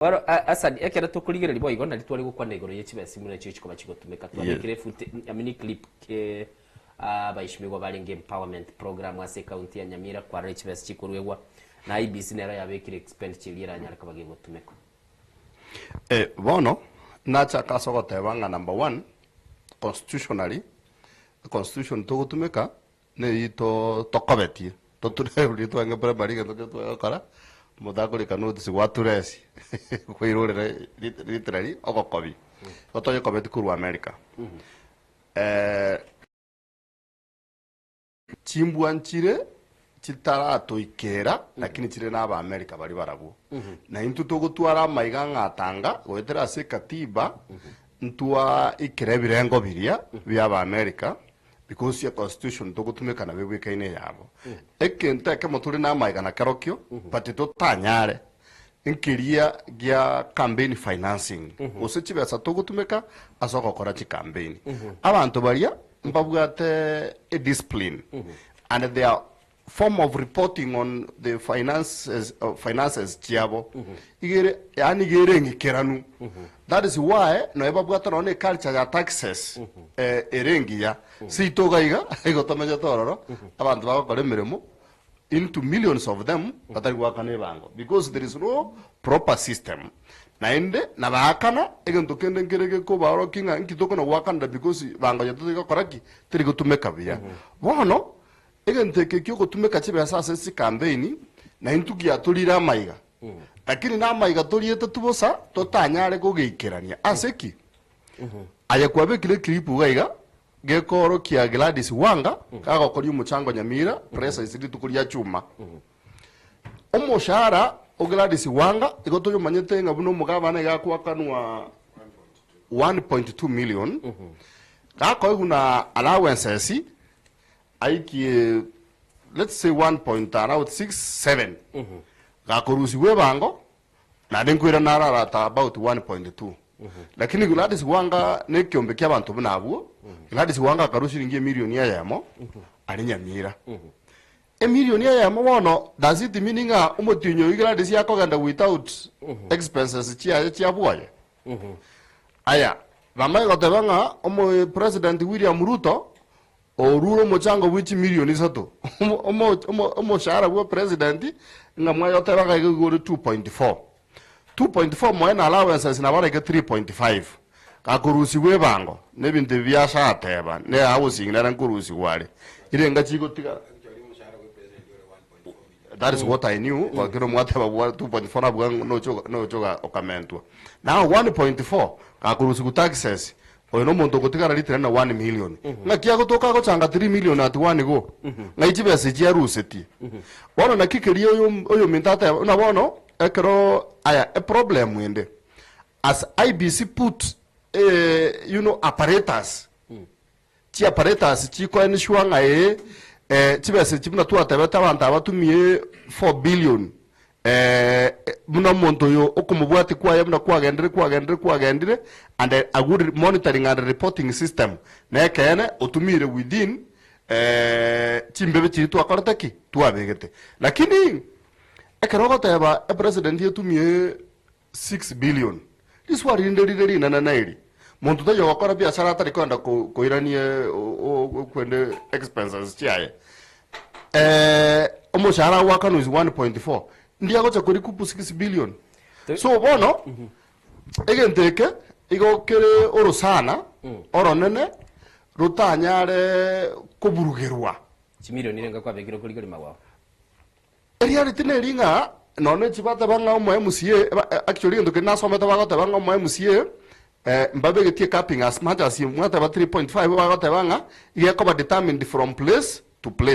Bono Asad, ekero tokorigereria boigo nari tware gokwana igoro ye chibesa buna echio chikoba chigotumeka. Twabekire efute, I mean clip eh, abaishimigwa barenge empowerment program ase ecounty ya Nyamira kwarora chibesa chikoruegwa na IEBC nero yabekire expenditure eria eranyare koba gegotumekwa. Eh, bono nachaka ase ogoteba ng'a number one, constitutionally, econstitution togotumeka Neyio to tokobetie, toture riria twarenge primary egento keria twagokora, omonto akorika notice gwaturesi, kwairorera lit literally ogokobia. Igo toyekobetie korwa America. Chimbwa nchire chitaratoikera lakini chire na Abaamerica baria barabwo. Na intwe togotwara amaiga ng'a tanga goetera ase ekatiba, ntwaikera ebirengo biria bia Abaamerica Because ye constitution togotumeka nabo ebwekaine eyabo. Egento ekemo tore namaiga nakerokio but totanyare nkeria gia campaign financing gose chibesa togotumeka ase ogokora chicampaign. Abanto baria mbabwate ediscipline and their form of reporting on the finances, finances chiabo iga ere yaani iga ere eng'ikeranu that is why nonya babwate nonya na eculture ya taxes eh, ere engiya seito iga iga igo tomenyete ororo abanto bagokora emeremo into millions of them batari goakana ebango because there is no proper system naende nabaakana egento kende nkere gekobaorokia ng'a nki tokona goakanera because bango yaito tigokora ki teri gotumeka buya bono Egento eke ki'ogotumeka chibesa ase chikampeini naintwe giatorire amaiga, lakini namaiga toriete tu bosa totanyare kogeikerania. Ase ki? Aye kwabekire eclip iga iga gekoorokia Gladys Wanga kagokoria omochango Nyamira presence rituko ria chuma. Omoshahara o Gladys Wanga igo toyomanyete ng'a buna omogabana iga akoakanwa 1.2 million, gakoegwa na allowances Aikie let's say one point around six, seven gakorusigwa ebango naende nkoirana arara at about 1.2 lakini Gladys Wanga na ekiombe kia abanto buna abwo Gladys Wanga akarua shilingi emilioni eyemo are Nyamira emilioni eyemo bono does it mean ng'a omotienyi oyio Gladys akogenda without expenses chiaye chia bwoye aya bamanye goteba ng'a omo president William Ruto Orure omochango bwe chimilioni isato, omoshahara bwa president ng'a mwayoteba iga iga ore 2.4. 2.4 moe na allowances nabo araike 3.5. Gakorusigwa ebango na ebinto ebi biasateba ne housing nere nkorusigwa are. Irenga chigotigara. That is what I knew, lakini mwateba bwa 2.4 nabwo nocha nocha okamentwa. Now 1.4 gakorusigwa taxes Oyo nomonto ogotigara ritina na one million. Ng'aki agotoka agochanga three million at one go? Ng'ai chibesa echi arusetie? Bono naki keria oyo oyominto ateba buna bono ekero aya eproblem ende as IEBC put eh, you know apparatus chiapparatus chikoenishwa ng'a ee eh, chibesa echi buna twatebete abanto aba batumie 4 billion Buna omonto oyo okomobwatia kwaye buna kwagendire kwagendire kwagendire and a good monitoring and reporting system nekeene otumire within chimbebe chiria twakorete ki? Twabegete. Lakini ekero ogoteba epresident etumie 6 billion riswali rinde rire rinene neri, monto taiyo ogokora biashara atari koenda koirania kwende expenses chiaye. Omoshahara agoakanwa is 1.4 ndi agocha ko recoup 6 billion. So bono egento eke igo kere orosana oronene rotanyare koburugerwa. Chimilioni nigo kwabekire okorigeria magwao. Eriareti neri ng'a nonya echi bateba ng'a omo MCA ba actually egento keria nasomete bagoteba ng'a omo MCA mbabegetie capping as much as mwateba 3.5 bagoteba ng'a iga ekoba determined from place to place.